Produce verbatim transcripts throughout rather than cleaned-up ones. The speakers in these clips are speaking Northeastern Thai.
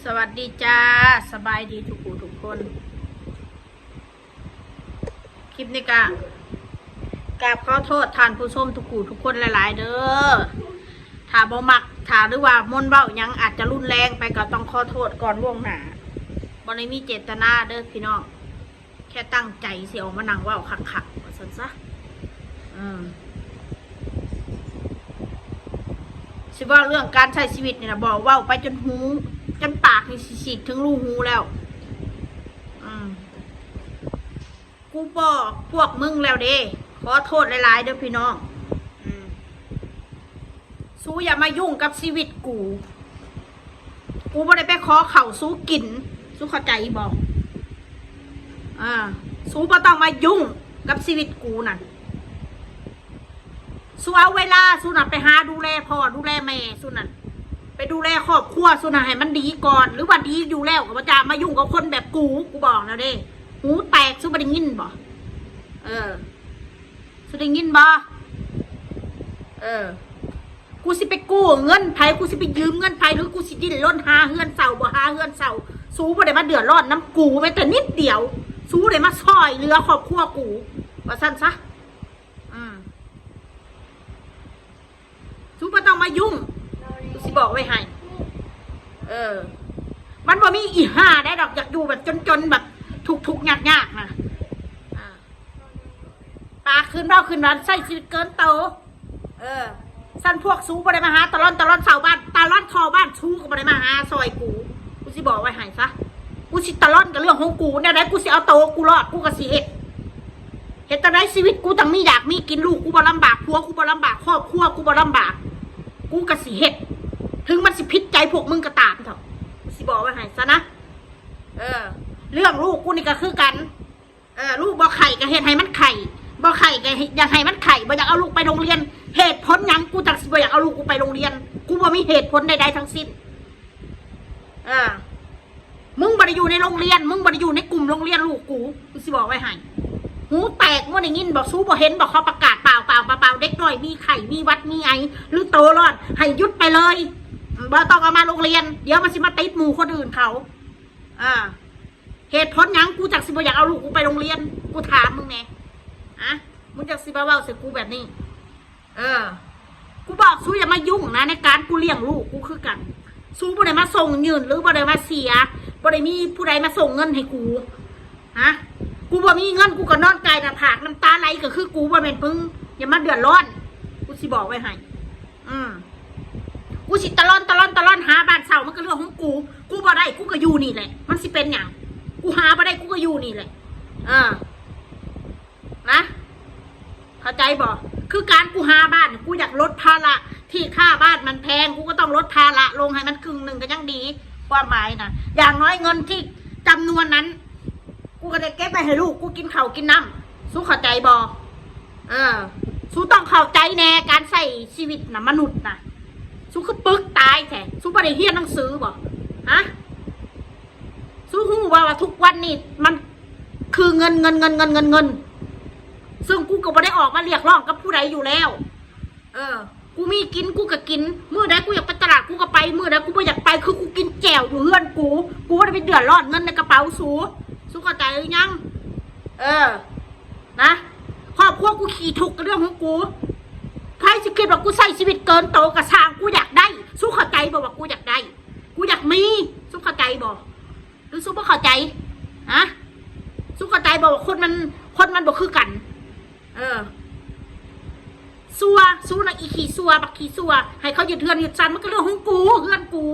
สวัสดีจ้า สบายดีทุกผู้ทุกคน คลิปนี้ก็กราบขอโทษท่านผู้ชมทุกผู้ทุกคนหลายๆเด้อ ถ้าบ่มัก ถ้าหรือว่ามนต์เว้าหยังอาจจะรุนแรงไปก็ต้องขอโทษก่อนล่วงหน้า บ่ได้มีเจตนาเด้อพี่น้อง แค่ตั้งใจสิออกมานั่งเว้าคักๆ ว่าซั่นซะ อืม สิเว้าเรื่องการใช้ชีวิตนี่นะ บอกเว้าไปจนหู จนปากนี่สิฉีกถึงรูหูแล้ว อืม กูบอกพวกมึงแล้วเด้ ขอโทษหลายๆเด้อพี่น้อง อืม สูอย่ามายุ่งกับชีวิตกู กูบ่ได้ไปขอข้าวสูกิน สูเข้าใจบ่ อ่า สูบ่ต้องมายุ่งกับชีวิตกูนั่น สูเอาเวลาสูน่ะไปหาดูแลพ่อดูแลแม่สูนั่น ไปดูแลครอบครัวสูน่ะให้มันดีก่อน หรือว่าดีอยู่แล้วก็บ่จะมายุ่งกับคนแบบกู กูบอกแล้วเด้ หูแตก สูบ่ได้ยินบ่ เออ สูได้ยินบ่ เออ กูสิไปกู้เงินไผ กูสิไปยืมเงินไผ หรือกูสิดิ้นรนหาเฮือนเช่าบ่หาเฮือนเช่า สูบ่ได้มาเดือดร้อนนำกูแม้แต่นิดเดียว สูได้มาซ่อยเหลือครอบครัวกู ว่าซั่นซะ อืม สูบ่ต้องมายุ่ง กูสิบอกไว้ให้ เออ มันบ่มีอีห่าใดดอก อยากอยู่แบบจนๆ แบบทุกข์ๆ ยากๆ นะ อ่า ปากขึ้นเว้าขึ้นว่าใช้ชีวิตเกินโต เออ ซั่นพวกสูบ่ได้มาหาตะล่อนตะล่อนเช่าบ้าน ตะล่อนเช่าบ้าน สูก็บ่ได้มาหาซ่อยกู กูสิบอกไว้ให้ซะ กูสิตะล่อนกับเรื่องของกู แนวใดกูสิเอาโตกูรอด กูก็สิเฮ็ด เฮ็ดจั่งใดชีวิตกูต้องมีอยากมีกิน ลูกกูบ่ลำบาก ผัวกูบ่ลำบาก ครอบครัวกูบ่ลำบาก กูก็สิเฮ็ด ถึงมันสิผิดใจพวกมึงก็ตามเถาะ กูสิบอกไว้ให้ซะนะ เออ เรื่องลูกกูนี่ก็คือกัน เออ ลูกบ่ไข้ก็เฮ็ดให้มันไข้ บ่ไข้ก็อยากให้มันไข้ บ่อยากเอาลูกไปโรงเรียน เหตุผลหยังกูจั่งสิบ่อยากเอาลูกกูไปโรงเรียน กูบ่มีเหตุผลใดๆทั้งสิ้น เออ มึงบ่ได้อยู่ในโรงเรียน มึงบ่ได้อยู่ในกลุ่มโรงเรียนลูกกู กูสิบอกไว้ให้ หูแตก มึงได้ยินบ่ สูบ่เห็นบ่ เขาประกาศเปล่าเปล่าเปล่าเปล่า เด็กน้อยมีไข้ มีหวัด มีไอ หรือโตร้อน ให้หยุดไปเลย บ่ต้องเอามาโรงเรียน เดี๋ยวมันสิมาติดหมู่คนอื่นเขา อ่า เหตุผลหยังกูจั่งสิบ่อยากเอาลูกกูไปโรงเรียน กูถามมึงแหน่ อะ มึงจั่งสิมาเว้าใส่กูแบบนี้ เออ กูบอกสูอย่ามายุ่งนะ ในการกูเลี้ยงลูกกูคือกัน สูบ่ได้มาส่งเงิน หรือบ่ได้มาเสีย บ่ได้มีผู้ใดมาส่งเงินให้กู ฮะ กูบ่มีเงิน กูก็นอนกายหน้าผาก น้ำตาไหลก็คือกู บ่แม่นมึง อย่ามาเดือดร้อน กูสิบอกไว้ให้ อืม กูสิตะล่อนตะล่อนตะล่อนหาบ้านเช่า มันก็เรื่องของกู กูบ่ได้ กูก็อยู่นี่แหละ มันสิเป็นหยัง กูหาบ่ได้ กูก็อยู่นี่แหละ เออ นะ เข้าใจบ่ คือการกูหาบ้าน กูอยากลดภาระที่ค่าบ้านมันแพง กูก็ต้องลดภาระลงให้มันครึ่งหนึ่งก็ยังดี ความหมายนะ อย่างน้อยเงินที่จำนวนนั้น กูก็ได้เก็บไว้ให้ลูกกูกินข้าวกินน้ำ สูเข้าใจบ่ เออ สูต้องเข้าใจแน่ การใช้ชีวิตนะ มนุษย์นะ สูคือปึกตายแท้ สูบ่ได้เรียนหนังสือบ่ ฮะ สูฮู้บ่ว่าทุกวันนี้มันคือเงิน เงิน เงิน เงิน เงิน เงิน ซึ่งกูก็บ่ได้ออกมาเรียกร้องกับผู้ใดอยู่แล้ว เออ กูมีกินกูก็กิน มื้อใดกูอยากไปตลาดกูก็ไป มื้อใดกูบ่อยากไป คือกูกินแจ่วอยู่เฮือนกู กูบ่ได้ไปเดือดร้อนเงินในกระเป๋าสู สูเข้าใจหรือยัง เออ นะ ครอบครัวกูขี้ทุกข์กับเรื่องของกู ใครสิคิดว่ากูใช้ชีวิตเกินโตก็ซ่าง กูอยากได้ สูเข้าใจบ่ว่ากูอยากได้ กูอยากมี สูเข้าใจบ่ หรือสูบ่เข้าใจ ฮะ สูเข้าใจบ่ว่าคนมัน คนมันบ่คือกัน เออ ซัว สูน่ะอีขี้ซัว บักขี้ซัว ให้เขายึดเฮือนยึดซาน มันก็เรื่องของกู เฮือนกู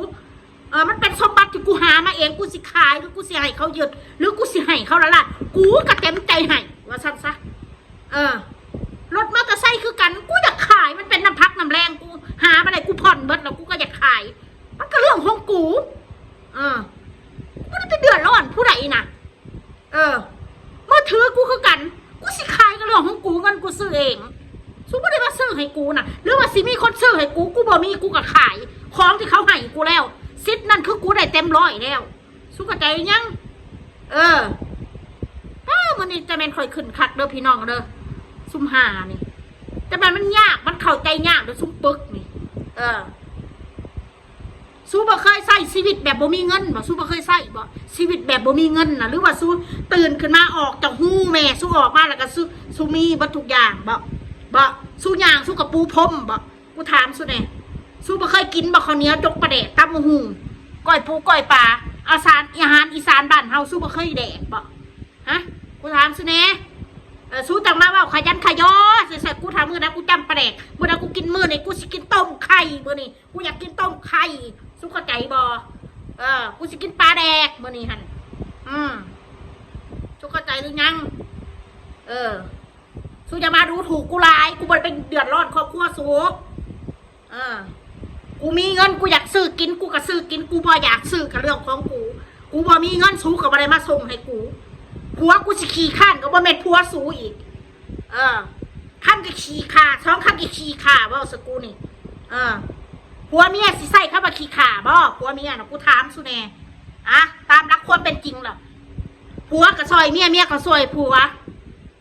เออ มันเป็นสมบัติที่กูหามาเอง กูสิขาย หรือกูสิให้เขายึด หรือกูสิให้เขาละล่ะ กูก็เต็มใจให้ ว่าซั่นซะ เออ รถมอเตอร์ไซค์คือกัน กูอยากขาย มันเป็นน้ำพักน้ำแรง กูหามาได้ กูผ่อนเบิดแล้ว กูก็อยากขาย มันก็เรื่องของกู เออ กูบ่ได้ไปเดือดร้อนผู้ใดนะ เออ มือถือกูคือกัน กูสิขายก็เรื่องของกู เงินกูซื้อเอง สูบ่ได้มาซื้อให้กูนะ หรือว่าสิมีคนซื้อให้กู กูบ่มี กูก็ขาย ของที่เขาให้กูแล้ว สิทธิ์นั่นคือกูได้เต็มร้อยแล้ว สูเข้าใจยัง เออ เออ มื้อนี้จะแม่นข่อยขึ้นคักเด้อพี่น้องเด้อ ซุมห่านี่ แต่มัน มันยาก มันเข้าใจยากเด้อ ซุมปึกนี่ เออ สู้บ่เคยใช้ชีวิตแบบบ่มีเงินบ่ สู้บ่เคยใช้บ่ ชีวิตแบบบ่มีเงินน่ะ หรือว่าสู้ตื่นขึ้นมาออกจากฮูแม่ สู้ออกมาแล้วก็สู้ สู้มีเบิดทุกอย่างบ่ บ่ สู้ย่าง สู้กะปูพรมบ่ กูถามสู้แหน่ สู้บ่เคยกินบ่ ข้าวเหนียวจกปลาแดก ตำบักหุ่ง ก้อยปูก้อยปลา อาหาร อาหารอีสานบ้านเฮา สู้บ่เคยแดกบ่ ฮะ กูถามสู้แหน่ เออ สู้จั่งมาเว้าขยันขยอ ใส่ ใส่ กูถามมื้อใดกูจำปลาแดก มื้อใดกูกิน มื้อนี้กูสิกินต้มไข่ มื้อนี้กูอยากกินต้มไข่ สู้เข้าใจบ่ เออ กูสิกินปลาแดก มื้อนี้หั่น อืม สู้เข้าใจหรือยัง เออ สู้อย่ามาดูถูกกูหลาย กูบ่ได้ไปเดือดร้อนครอบครัวสู้ เออ กูมีเงิน กูอยากซื้อกิน กูก็ซื้อกิน กูบ่อยากซื้อก็เรื่องของกู กูบ่มีเงิน สู้ก็บ่ได้มาส่งให้กู ผัวกูสิขี้ข้านก็บ่แม่นผัวสู้อีก เออ คันก็ขี้ข้า สองคันก็ขี้ข้า เว้าซะกูนี่ เออ ผัวเมียสิใช้คำว่าขี้ข้าบ่ ผัวเมียน่ะ กูถามสู้แหน่ อะ ตามหลักความเป็นจริงล่ะ ผัวก็ซ่อยเมีย เมียก็ซ่อยผัว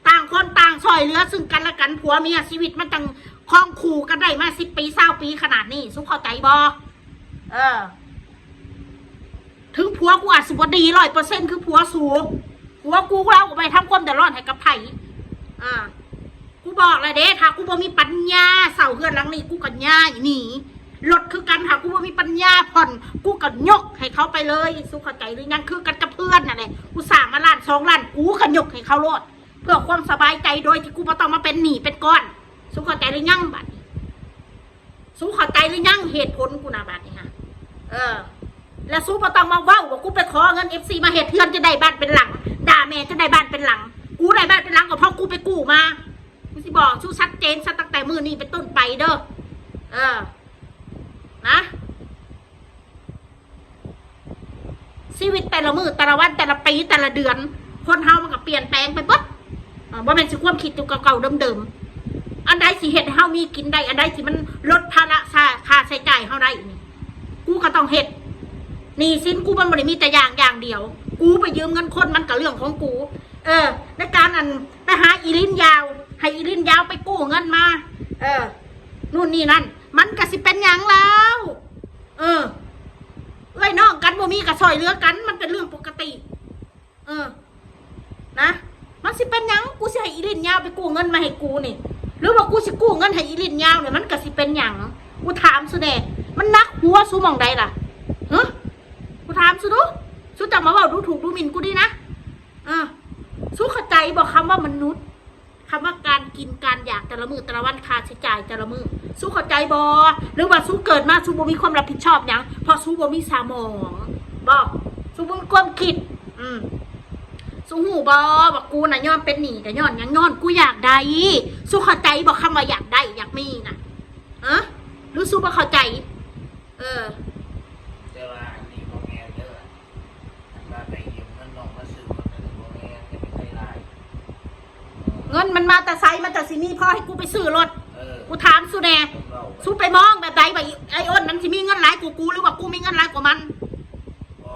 ต่างคนต่างซ่อยเหลือซึ่งกันและกัน ผัวเมียชีวิตมันจั่งครองคู่กันได้มาสิบปี ซาวปีขนาดนี้ สู้เข้าใจบ่ เออ ถึงผัวกูอาจสิบ่ดีร้อยเปอร์เซ็นต์ คือผัวสู้ ผัวกู เราก็บ่ไปทำความเดือดร้อนให้กับไผ อ่า กูบอกแล้วเด้ ถ้ากูบ่มีปัญญาเช่าเฮือนหลังนี้ กูก็ย้ายหนี รถคือกัน ถ้ากูบ่มีปัญญาผ่อน กูก็ยกให้เขาไปเลย สู้เข้าใจหรือยัง คือกันกับเพื่อนนั่นแหละ กูสร้างมาล้านสองล้าน กูก็ยกให้เขาโลด เพื่อความสบายใจโดยที่กูบ่ต้องมาเป็นหนี้เป็นก้อน สู้เข้าใจหรือยังบัดนี้ สู้เข้าใจหรือยัง เหตุผลกูนะบัดนี้ฮะ เออ แล้วสู้บ่ต้องมาเว้าว่ากูไปขอเงินเอฟซีมาเฮ็ดเฮือนจะได้บ้านเป็นหลัง ด่าแม่จะได้บ้านเป็นหลัง กูได้บ้านเป็นหลังก็เพราะกูไปกู้มา กูสิบอกสู้ชัดเจนซะตั้งแต่มื้อนี้เป็นต้นไปเด้อ เออ นะ ชีวิตแต่ละมื้อแต่ละวันแต่ละปีแต่ละเดือน คนเฮามันก็เปลี่ยนแปลงไปเบิด เอ่อ บ่แม่นสิความคิดอยู่เก่าๆเดิมๆ อันใดสิเฮ็ดให้เฮามีกินได้ อันใดสิมันลดภาระค่า ค่าใช้จ่ายเฮาได้นี่ กูก็ต้องเฮ็ด หนี้สินกูมันบ่ได้มีแต่อย่างอย่างเดียว กูไปยืมเงินคนมันก็เรื่องของกู เออ ในการอันไปหาอีลินยาว ให้อีลินยาวไปกู้เงินมา เออ นู่นนี่นั่น มันก็สิเป็นหยังแล้ว เออ เอื้อยน้องกันบ่มีก็ซ่อยเหลือกัน มันเป็นเรื่องปกติ เออ นะ มันสิเป็นหยัง กูสิให้อีลินยาวไปกู้เงินมาให้กูนี่ หรือว่ากูสิกู้เงินให้อีลินยาวเนี่ย มันก็สิเป็นหยัง กูถามสู้แหน่ มันหนักหัวสู้หม่องใดล่ะ ฮะ กูถามสู้ดู สู้จั่งมาเว้าดูถูกดูหมิ่นกูดีนะ เออ สู้เข้าใจบ่คำว่ามนุษย์ คำว่าการกินการอยากแต่ละมื้อแต่ละวัน ค่าใช้จ่ายแต่ละมื้อ สู้เข้าใจบ่ หรือว่าสู้เกิดมาสู้บ่มีความรับผิดชอบหยัง เพราะสู้บ่มีสมองบ่ สู้บ่มีความคิด อืม สู้ฮู้บ่ว่ากูน่ะยอมเป็นหนี้ก็ย้อนหยัง ย้อนกูอยากได้ สู้เข้าใจบ่คำว่าอยากได้อยากมีน่ะ เออ หรือสู้บ่เข้าใจ เออ แต่ว่าอันนี้บ่แม่นเด้อ อันว่าไปยืมเงินน้องมาซื้อรถนั่นบ่แม่น จะไปใส่ร้าย เงินมันมาแต่ไส มันแต่สิมีพอให้กูไปซื้อรถ เออ กูถามสู้แหน่ เว้าไป สู้ไปมองแบบใดว่าไอ้อ้นมันสิมีเงินหลายกว่ากู หรือว่ากูมีเงินหลายกว่ามัน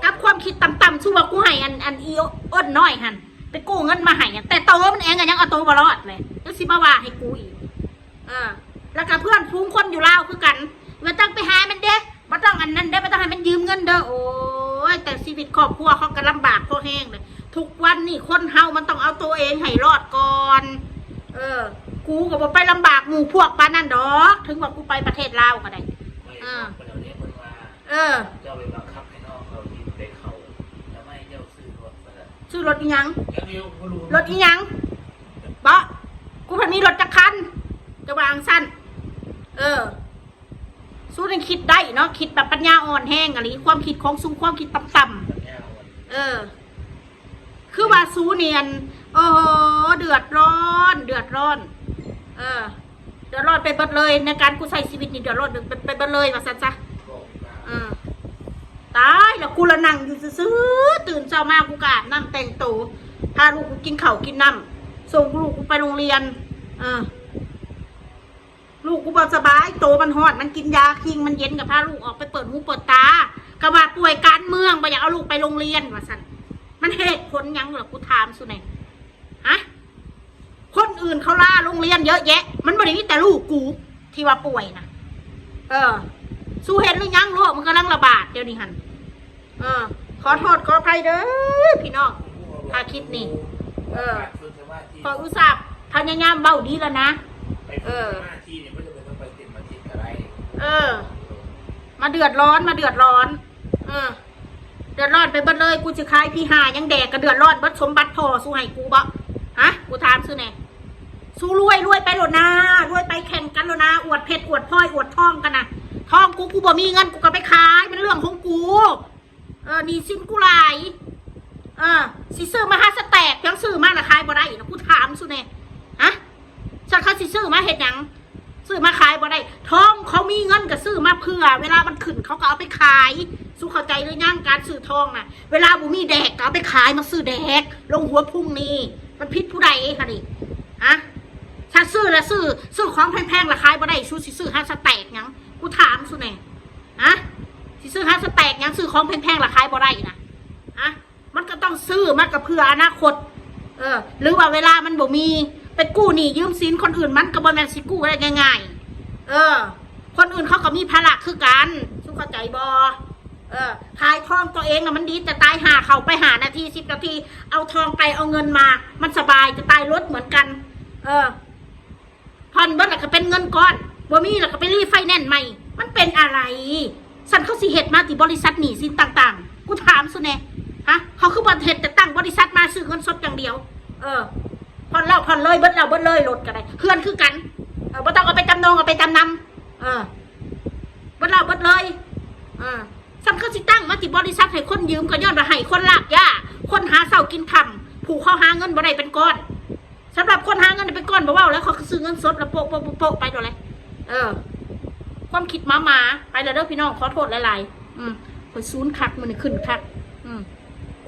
กับความคิดต่ำๆ สู้ว่ากูให้อัน อันอีอ้นน้อยหั่น ไปกู้เงินมาให้อะ แต่โตมันเองก็ยังเอาโตบ่รอดเลย แล้วสิมาว่าให้กูอีก เออ แล้วก็เพื่อนฝูงคนอยู่ลาวคือกัน บ่ต้องไปหามันเด้ บ่ต้องอันนั้นเด้ บ่ต้องให้มันยืมเงินเด้อ โอ้ย แต่ชีวิตครอบครัวเขาก็ลำบากพอแฮงเลย ทุกวันนี้คนเฮามันต้องเอาตัวเองให้รอดก่อน เออ กูก็บ่ไปลำบากหมู่พวกปานนั้นดอก ถึงว่ากูไปประเทศลาวก็ได้ ไม่ เออ บอกไปแล้วเนี่ยเพิ่นว่า เออ เจ้าไปบังคับให้น้องเขายืมแต่เขา แล้วไม่ให้เจ้าซื้อรถมาละ ซื้อรถอีหยัง จักเดียวบ่รู้ รถอีหยัง บ่ กูพันมีรถจักคัน จะวางสั้น เออ สู้นี่คิดได้เนาะ คิดแบบปัญญาอ่อนแฮงอะหลี ความคิดของสู้ ความคิดต่ำๆ ปัญญาอ่อน เออ คือว่าสู้เนียน โอ้โห เดือดร้อน เดือดร้อน เออ เดือดร้อนไปเบิดเลย ในการกูใช้ชีวิตนี่เดือดร้อนไป ไปเบิดเลย ว่าซั่นซะ บอกอีกว่า เออ ตายแล้ว กูละนั่งอยู่ซื่อๆ ตื่นเช้ามากูก็อาบน้ำแต่งตัว พาลูกกูกินข้าวกินน้ำ ส่งลูกกูไปโรงเรียน เออ ลูกกูบ่สบาย โตมันฮ้อน มันกินยาคิง มันเย็น ก็พาลูกออกไปเปิดหูเปิดตา ก็ว่าป่วยการเมือง บ่อยากเอาลูกไปโรงเรียน ว่าซั่น มันเหตุผลหยังล่ะ กูถามสู้แหน่ ฮะ คนอื่นเขาลาโรงเรียนเยอะแยะ มันบ่ได้มีแต่ลูกกูที่ว่าป่วยนะ เออ สู้เห็นหรือยัง โรคมันกำลังระบาดเดี๋ยวนี้หั่น เออ ขอโทษขออภัยเด้อพี่น้อง ถ้าคลิปนี้ เออ ข้อยอุตส่าห์พยายามเว้าดีแล้วนะ เออ เออ มาเดือดร้อน มาเดือดร้อน เออ เดือดร้อนไปเบิดเลย กูสิขายพีห้ายังแดก ก็เดือดร้อนเบิด สมบัติพ่อสู้ให้กูบ่ ฮะ กูถามสู้แหน่ สู้รวยรวยไปโลดนา รวยไปแข่งกันโลดนา อวดเพชรอวดพลอยอวดทองกันนะ ทองกู กูบ่มีเงิน กูก็ไปขาย มันเรื่องของกู เออ หนี้สินกูหลาย เออ สิซื้อมาหาสแต็ก ยังซื้อมาละขายบ่ได้นะ กูถามสู้แหน่ ฮะ ฉันเขาสิซื้อมาเฮ็ดหยัง ซื้อมาขายบ่ได้ ทองเขามีเงินก็ซื้อมาเผื่อ เวลามันขึ้นเขาก็เอาไปขาย สู้เข้าใจหรือยัง การซื้อทองน่ะ เวลาบ่มีแดกก็เอาไปขายมาซื้อแดก ลงหัวพุงนี่ มันผิดผู้ใดคะนี่ ฮะ ถ้าซื้อละซื้อ ซื้อของแพงๆละขายบ่ได้ สู้สิซื้อหาสแต็กหยัง กูถามสู้แหน่ ฮะ สิซื้อหาสแต็กหยัง ซื้อของแพงๆละขายบ่ได้นะ ฮะ มันก็ต้องซื้อมาก็เผื่ออนาคต เออ หรือว่าเวลามันบ่มี ไปกู้หนี้ยืมสินคนอื่น มันก็บ่แม่นสิกู้ได้ง่ายๆ เออ คนอื่นเขาก็มีภาระคือกัน สู้เข้าใจบ่ เออ ขายทองตัวเองน่ะมันดีจะตายห่า เข้าไปห้านาที สิบนาที เอาทองไปเอาเงินมา มันสบายจะตาย รถเหมือนกัน เออ ผ่อนเบิดแล้วก็เป็นเงินก้อน บ่มีแล้วก็ไปรีไฟแนนซ์ใหม่ มันเป็นอะไร ซั่นเขาสิเฮ็ดมาติ บริษัทหนี้สินต่างๆ กูถามสู้แหน่ ฮะ เขาคือบ่เฮ็ดแต่ตั้งบริษัทมาซื้อเงินสดอย่างเดียว เออ ผ่อนแล้วผ่อนเลย เบิดแล้วเบิดเลย รถก็ได้ เฮือนคือกัน เออ บ่ต้องเอาไปจำนอง เอาไปจำนำ เออ เบิดแล้วเบิดเลย เออ ซั่นเขาสิตั้งมาติ บริษัทให้คนยืม ก็ย้อนว่าให้คนลากหญ้า คนหาเช้ากินค่ำ ผู้เขาหาเงินบ่ได้เป็นก้อน สำหรับคนหาเงินเป็นก้อนบ่เว้าแล้ว เขาก็ซื้อเงินสดแล้วโปะโปะโปะโปะไปโลดเลย เออ ความคิดหมาๆ ไปแล้วเด้อพี่น้อง ขอโทษหลายๆ อืม ข้อยสูนคัก มื้อนี้ขึ้นคัก อืม